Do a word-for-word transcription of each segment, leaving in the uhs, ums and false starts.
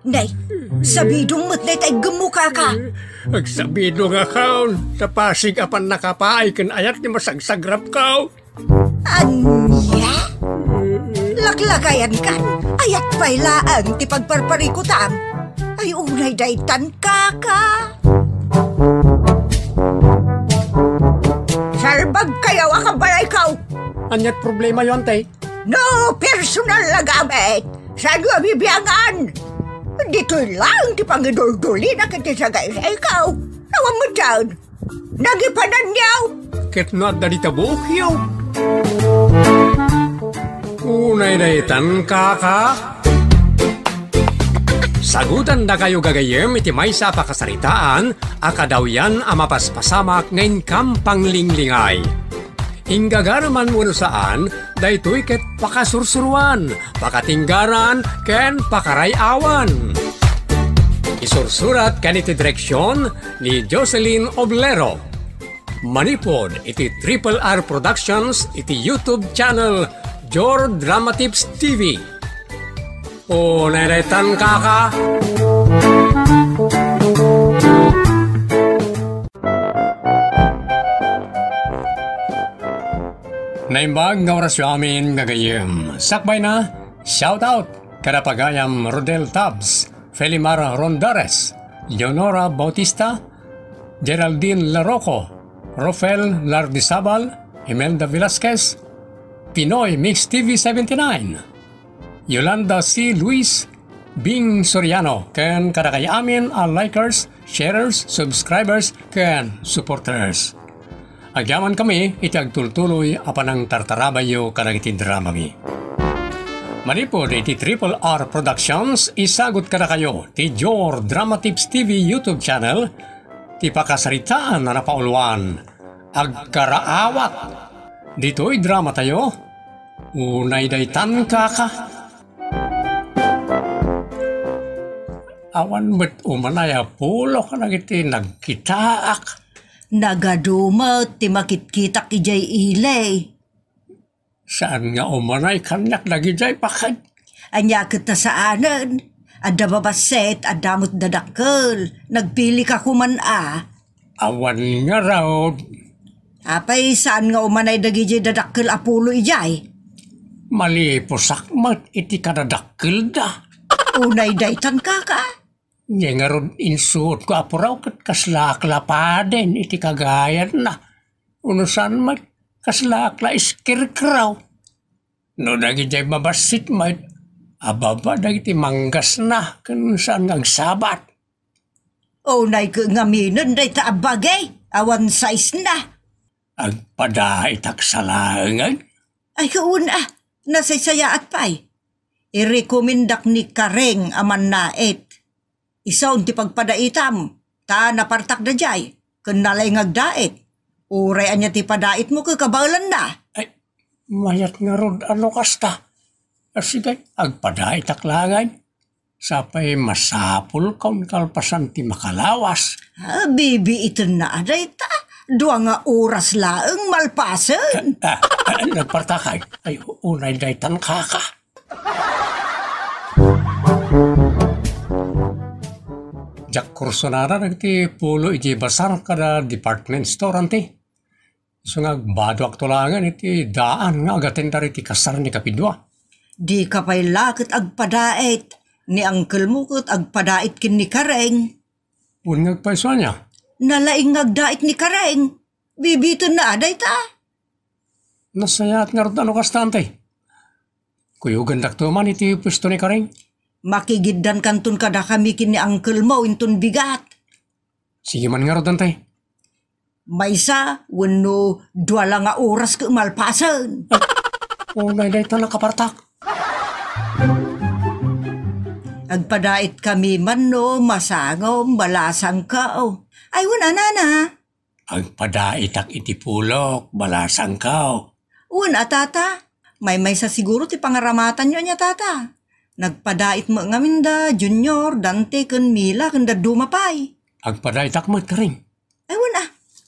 Nay, sabidong met dayta iggemmo, kaka. Agsabidongakon, ta pasig a pannakapaay ken ayat ti masagsagrapko. Ania? Laklakayankan, ayat pay laeng ti pagparparikutam. Ay, unay daytan, kaka. Salbagkayo a kabalayko. Aniat problemayo, ante? No personal a gamit, saanyo a bibiangan. Ditoy laeng ti pangiduldulina ket ti sagaysayko. Awan met daytan. Nagipananyo. Ket no adda dita buokyo. Unay daytan, kaka. Sagutandakayo gagayyem iti maysa a pakasaritaan a kadawyan a mapaspasamak nga inkam panglinglingay. Inggagaraman wenno saan, daytoy ket pakasursuroan, pakatinggaran, ken pakaray-awan. Isursurat ken iti direksion ni Jocelyn Oblero. Manipud iti Triple R Productions iti YouTube channel Jor Dramatips T V. O, nairetan, kaka. Naimbag nga orasyo amin nga gayyem. Sakbay na, shout out kada pagayam Rodel Tabs, Felimar Rondares, Leonora Bautista, Geraldine Larroco, Rofel Lardizabal, Imelda Velasquez, Pinoy Mix T V seventy-nine, Yolanda C. Luis, Bing Soriano, ken kadakayo amin a likers, sharers, subscribers, ken supporters. Agyamankami iti agtultuloy a panangtartarabayyo kadagiti dramami. Manipud iti Triple R Productions, isagut kadakayo ti Jor Dramatips T V YouTube channel, ti pakasaritaan a napauluan, Agkaraawat. Ditoy dramatayo, unay daytan, kaka. Awan met umanay a pulok dagiti nagkitaak. Nagadu met ti makitkitak idiay ili. Saan nga umanay kaniak dagidiay bakay? Ania ket ta saanen? Adda babassit, adda met dadakkel. Nagpilika koman a. Awan ngarud. Apay saan nga umanay dagidiay dadakkel a pulo idiay? Malipusak met iti kadadakkelda. Unay daytan, kaka. Nia ngarud, insuotko a puraw ket kaslaak la paden iti kagayanna. Unusan met, kaslaak la scarecrow. No dagidiay babassit met, ababa dagiti manggasna ken saan nga agsabat. Unay ket ngaminen dayta a bagi, awan size na. Agpadaitak sa laengen? Ay, wen a, nasaysayaat pay. Irekomendak ni Kareng a mannait. Isun ti pagpadaitam, ta napartak daydiay, ken nalaing nga agdait. Uray ania ti padaitmo ket kabaelanna. Ay, mayat ngarud a no kasta. A, sige, agpadaitak laengen. Sapay masapulkon kalpasan ti makalawas. A, bibiitenna a dayta. Dua nga oras laeng malpasen. A, a, a, nagpartakay. Ay, unay daytan, kaka. Diak kursunada dagiti pulo iti bazar kada department store, anti. Isu nga agbadoakto laengen iti daan nga agatendar iti kasar ni Kapidua. Dika pay la ket agpadait. Ni angkelmo ket agpadait ken ni Kareng. Wen nga agpayso ania? Nalaing nga agdait ni Kareng. Bibiitenna a dayta. Nasayaat ngarud a no kasta, anti. Kuyogandakto man iti puesto ni Kareng. Makigiddankanton kadakami ken ni angkelmo inton bigat. Sige man ngarud, anti. Maysa wenno dua la nga oras ket malpasen. Unay dayta, nakapartak. Agpadaitkami man no masangom, balasangko. Ay, wen a, nana. Agpadaitak iti pulok, balasangko. Wen a, tata. Maymaysa siguro ti pangaramatanyo ania, tata. Nagpadait met ngamin da Junior, Dante, ken Mila, ken dadduma pay. Agpadaitak met, Kareng. Ay, wen a.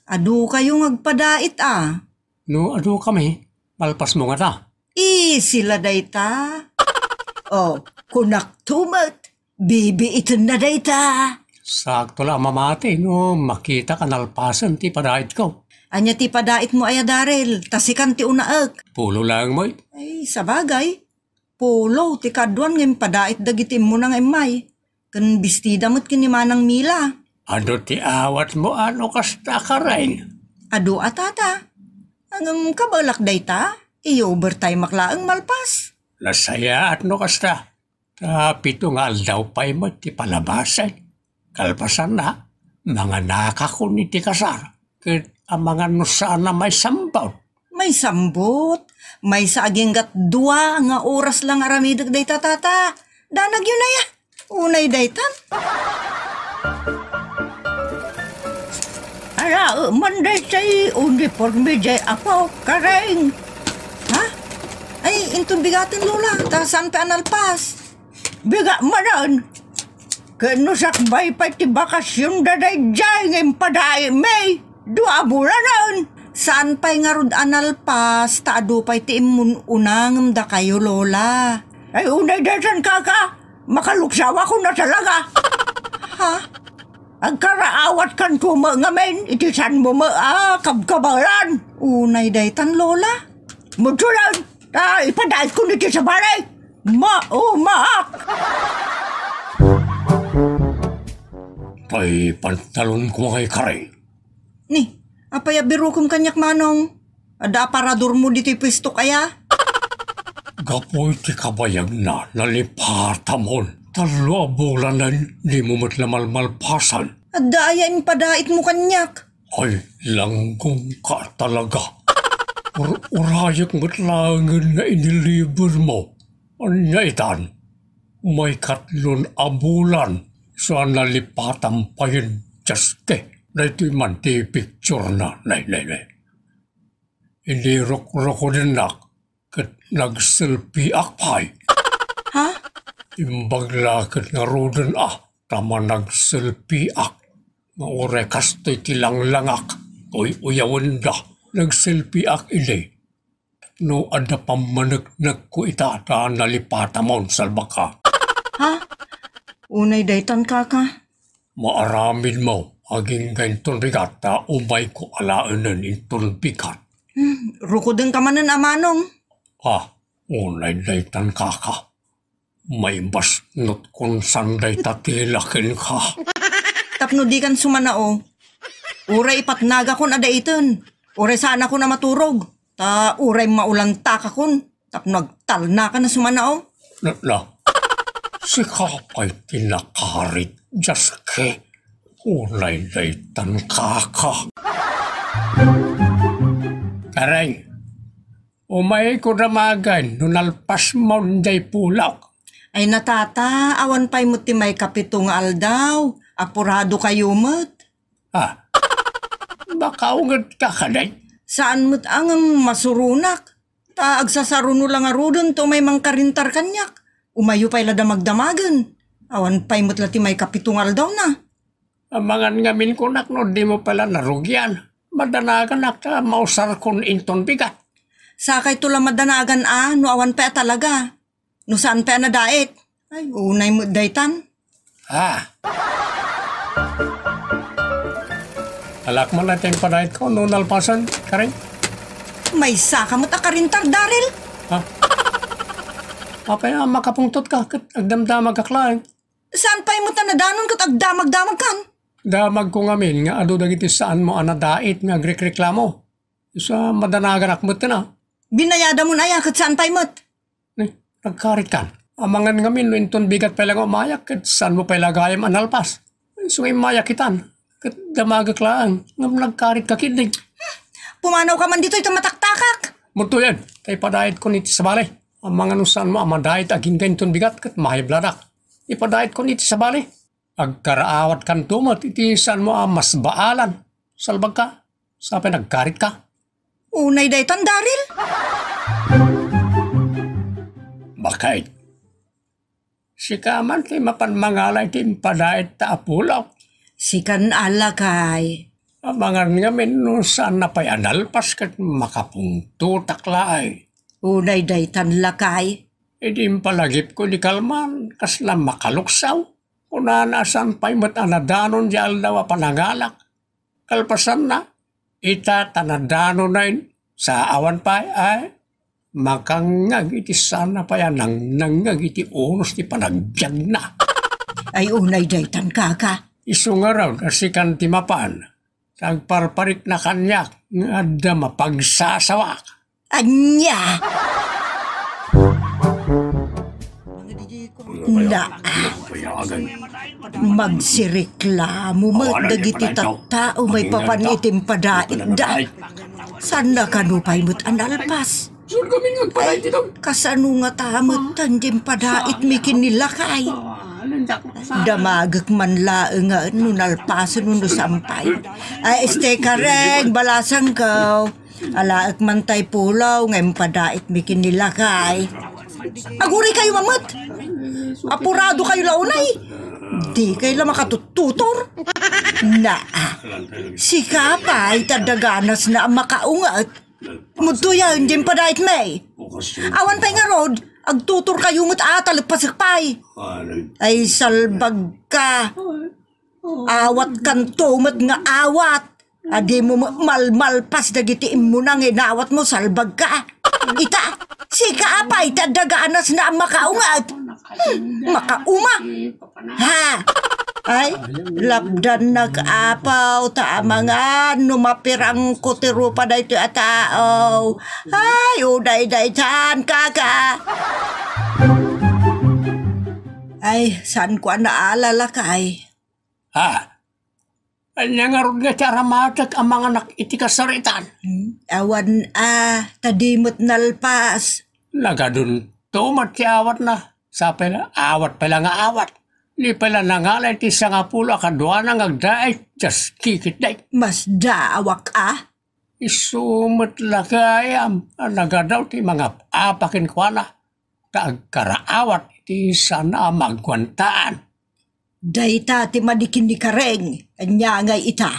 Adukayo nga agpadait a. No adukami, malpasmo ngata. Easy la dayta. O, kunakto met. Bibiitenna dayta. Sakto la a mamati no makitak a nalpasen ti padaitko. Ania ti padaitmo aya, Daryl? Ta sikan ti unaek. Pulo laeng met. Ay, sabagay. Pulo ti kaduan nga impadait dagiti immuna nga immay. Ken bestida met ken ni Manang Mila. Adu ti awatmo a no kasta, Karen? Adu a, Tata. Ngem kabaelak dayta, i-overtimeak laeng malpas. Nasayaat no kasta. Ta pito nga aldaw pay met ti palabasen. Kalpasanna, manganakakon iti kasar, ket amangan no saan a maisambut. Maisambut? Maysa aginggat dua nga oras la nga aramidek dayta, Tata. Danagyo na ya. Unay daytan. Ala, man daytay uniforme jay apo, Karen. Ha? Ay, inton bigaten, Lola, ta saan pay a nalpas. Bigat manen. Ket no sakbay pay ti bakasionda daydiay nga impadaitmi, dua a bulanen. Saan pay ngarud a nalpas ta adu pay ti immun-una ngem dakayo, Lola. Ay, unay daytan, kaka. Makaluksawakon a talaga. Ha? Agkaraawatkanto met ngamin iti saanmo met a kabkabaelan. Unay daytan, Lola. Mutulan, ta ipadaitko iti sabali. Maumaak! Tay pantalonko ngay, Karen. Ni, apay a birokem kaniak, Manong? Adda aparadormo ditoy puestok aya? Gapu iti kabayagna, nalipatamon. Tallo a bulanen, dimo met la malmalpasan. Adda aya impadaitmo kaniak? Ay, langgongka talaga. Ur-urayek met laengen nga inilibermo. Ania itan? May katlon a bulan, isu a nalipatam payen, Jaske. Daytoy man ti picture na, nay, nay, nay. Inirukrukodennak ket nagselfieak pay. Ha? Imbag la ket ngaruden a, ta managselfieak nga uray kastoy ti langlangak, uy-uyawenda. Nagselfieak idi. No adda pammaneknekko ita ta nalipatamon, salbakka. Ha? Unay daytan, kaka. Maaramidmo, agingga inton bigat ta umayko alaenen inton bigat. Hmm, rukodenka manen a manong. Ah, unay daytan, kaka. Maibasnotkon san dayta tela kenka. Tapno dikan sumanao. Uray ipatnagakon a daiten. Uray saanakon a maturog. Ta uray maulantakakon. Tapno agtalnakan a sumanao. Na, na. Sika pay ti nakarit, Jaske. Unay daytan, kaka. Karen, umayko damagen no nalpasmon jay pulok. Ay na, tata, awan pay met ti maikapito nga aldaw. Apuradokayo met. Ah, makaungetka kadi? Saan met a ngem masuronak. Ta agsasaruno la ngaruden ti umay mangkarintar kaniak. Umayyo pay la damagdamagen. Awan pay met la ti maikapito nga aldawna. Amangan ngamin kunak no dimo pay la narugian. Madanaganak ta mausarkon inton bigat. Sakayto la madanagan a no awan pay a talaga. No saan pay a nadait. Ay, unay met daytan. Ah. Alak man la ti impadaitko no nalpasen, Karen? Maysaka met a karintar, Daryl. Ha? Apay a makapungtotka ket agdamdamagak laeng? Saan pay met a nadanon ket agdamagdamagkan? Damagko ngamin nga adu dagiti saanmo a nadait nga agrekreklamo. Isu a madanaganak metten a. Binayadamon aya ket saan pay met? Ni, nagkaritkan. Amangan ngamin no inton bigat pay la nga umayak ket saanmo pay la gayam a nalpas. Isu nga immayak itan. Ket damagek laeng ngem nagkaritka ketdi. Pumanawka man ditoy ta mataktakak. Mutoyen, ta ipadaitko iti sabali. Amangan no saanmo a madait agingga inton bigat ket mahiblada. Ipadaitko iti sabali. Agkaraawatkanto met iti saanmo a masbaalan. Salbagka, sapay nagkaritka. Unay daytan, Daryl? Bakit? Sika man ti mapan mangala iti impadait ta a pulok. Sikan a, lakay. Amangan ngamin no saan a pay a nalpas ket makapungtotak laeng. Unay daytan, lakay. Idi impalagipko idi kalman, kasla makaluksaw. Kunana a saan pay met a nadanon diay aldaw a panangalak. Kalpasanna, ita ta nadanonna, sa awan pay, ay, makangngag iti saan a pay a nangnangngag iti unos ti panagbiagna. Ay, unay daytan, kaka. Isu ngarud a sikan ti mapan, ta agparparikna kaniak nga adda mapagsasawak. Ania? Na, magsiriklamo met dagiti tattao maipapan iti impadaitda. Saanna kano pay met a nalpas? Kasano ngata met diay impadaitmi ken ni lakay? Damagek man laengen no nalpasen wenno saan pay. Ay, este, Kareng, balasangko. Alaek man tay pulo nga impadaitmi ken ni lakay. Aguraykayo man met. Apuradokayo la unay. Dikay la makatuttutor. Naa. Sika pay ta adda ganasna a makaunget. Mudtoyen diay impadaitmi. Awan pay ngarud, agtutorkayo met a ta leppasek pay. Ay, salbagka. Awatkanto met nga awat. A dimo met malmalpas dagiti immuna nga inawatmo, salbagka. Ita, sika a pay ta adda ganasna a makaunget. Hmm, makauma. Ha? Ay, lapdannak, Apo, ta amangan no mapirangko ti rupa daytoy a tao. Ay, unay daytan, kaka. Ay, saanko a naala, lakay. Ha? Ania ngarud nga ti aramatek a manganak iti kasaritan? Hmm, awan a, ta di met nalpas. Nagadunto met ti awatna. Sa pay la, awat pay la nga awat. Ni pay la nangala iti sangapulo a kaduana nga agdait, diay kikitday. Masdaawak a? Isu met la gayam a nagadaw ti mangap-apa kenkuana, ta agkaraawat iti saan a maagwantaan. Dayta ti madi ken ni Kareng, ania ngay ita?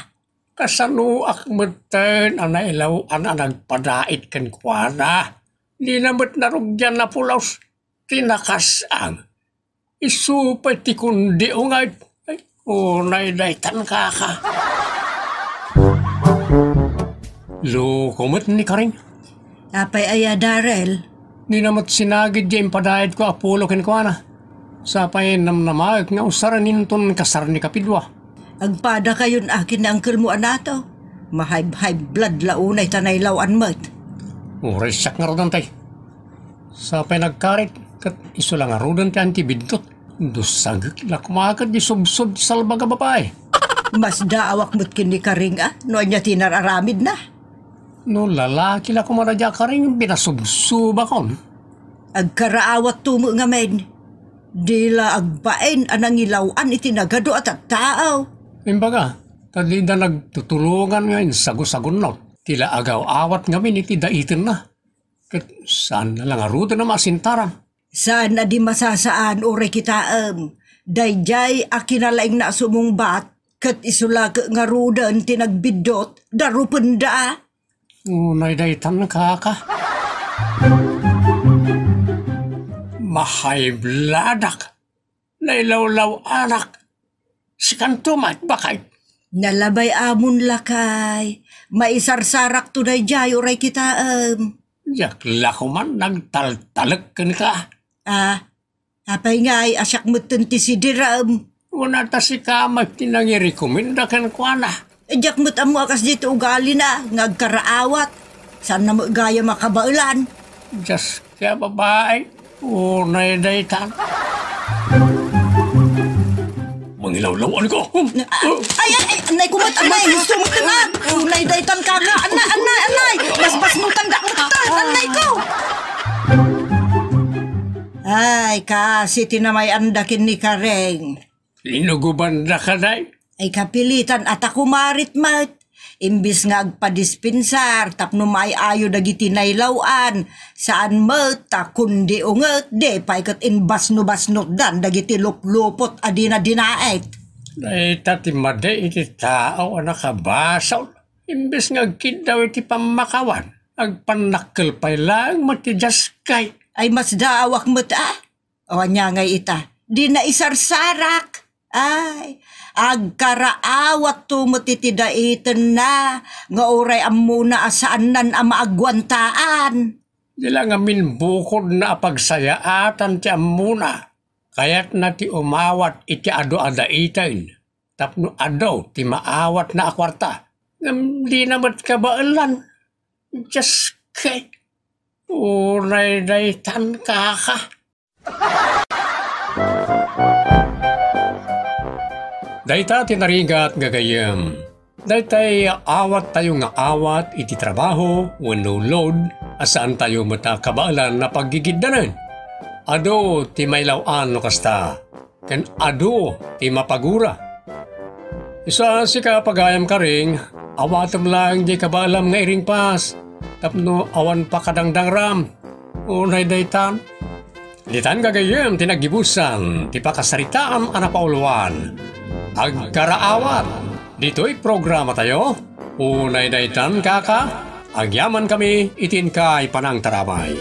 Kasanoak metten a nailaw-an a nagpadait kenkuana? Dina met narugian a pulos ti nakasang. Isu pay ti kundi unget. Ay, unay daytan, kaka. Loko met ni Kareng. Apay aya, Darrell? Dina met sinagid diay impadaitko a pulo kenkuana. Sa pay namnamaek nga usareninton kasar ni kapidua. Agpadakayon a ken ni angkelmo a nato. Mahayb-hayblad la unay ta nailaw-an met. Uray siak ngarud, tay. Sa pay nagkarit, ket isu la ngaruden ti antibiddut. Dusagek la koma ket di subsob ti salbag a babai. Masdaawak met ken ni Kareng a, no ania ti inar-aramidna. No lalaki la koma daydiay a Kareng, pinasubsobakon. Agkaraawatto met ngamin. Di la agbain a nangilaw-an iti nagadu a tattao. Imbaga, ta dida nagtutulongan nga insagusagunnot ti la agaw-awat ngamin iti daitenna. Ket saanna la ngaruden a masintaran. Saan a di masasaan, uray kitaem. Daydiay a kinalaingna a sumungbat, ket isu la ket ngaruden ti nagbiddut, darupenda. Unay daytan, kaka. Mahaybladak. Nailawlaw-anak. Sikanto met, baket. Nalabay amon, lakay. Maisarsarakto daydiay, uray kitaem. Diak la koman nagtaltalek kenka. Ah, apay ngay a siak metten ti sidirem? Kuna ta sika met ti nangirekomenda kenkuana. Diak met ammo a kasdi ti ugalina nga agkaraawat. Saanna met gayam a kabaelan. Dios, kaya babai, unay daytan. Mangilawlaw, ano ko? Ay, ay, ay, anay ko met, anay, gusto mo ka na. Unay daytan, kaka, anay, anay, anay. Basbasnutan da mo ta, anay ko. Ay, kasi tinamay-anda ken ni Kareng. Inugobanda ka, day? Ay, kapilitan a ta kumarit met. Imbis nga agpadispensar tapno maay-ayo dagiti nailaw-an, saan met ta kundi unget, di pay ket inbasnobasnotdan dagiti luplupot a dinadinaet. Dayta ti madi iti tao a nakabasol. Imbes nga agkiddaw iti pammakawan, agpannakkel pay laeng met ti diaskay. Ay, masdaawak met, a? O, ania ngay ita? Di naisarsarak. Ay, agkaraawatto met iti daitenna nga uray ammona a saannan a maagwantaan. Di la ngamin bukodna a pagsayaatan ti ammona. Kayatna ti umawat iti adu a daiten tapno adu ti maawatna a kuarta. Ngem dina met kabaelan. Dios kay, unay daytan, kaka. Dayta ti narigat, gagayyem. Daytay awattayo nga awat iti trabaho wenno load a saantayo met a kabaelan a paggigiddanen. Adu ti mailaw-an no kasta, ken adu ti mapagura. Isu a sika, pagayam Karing, awatem laeng diay kabaelam nga iringpas tapno awan pakadangdangram. Unay daytan. Ditan gagayyem ti naggibusan ti pakasaritaan a napauluan. Agkaraawat, ditoy programatayo, unay daytan, kaka, agyaman kami iti inkay panangtarabay.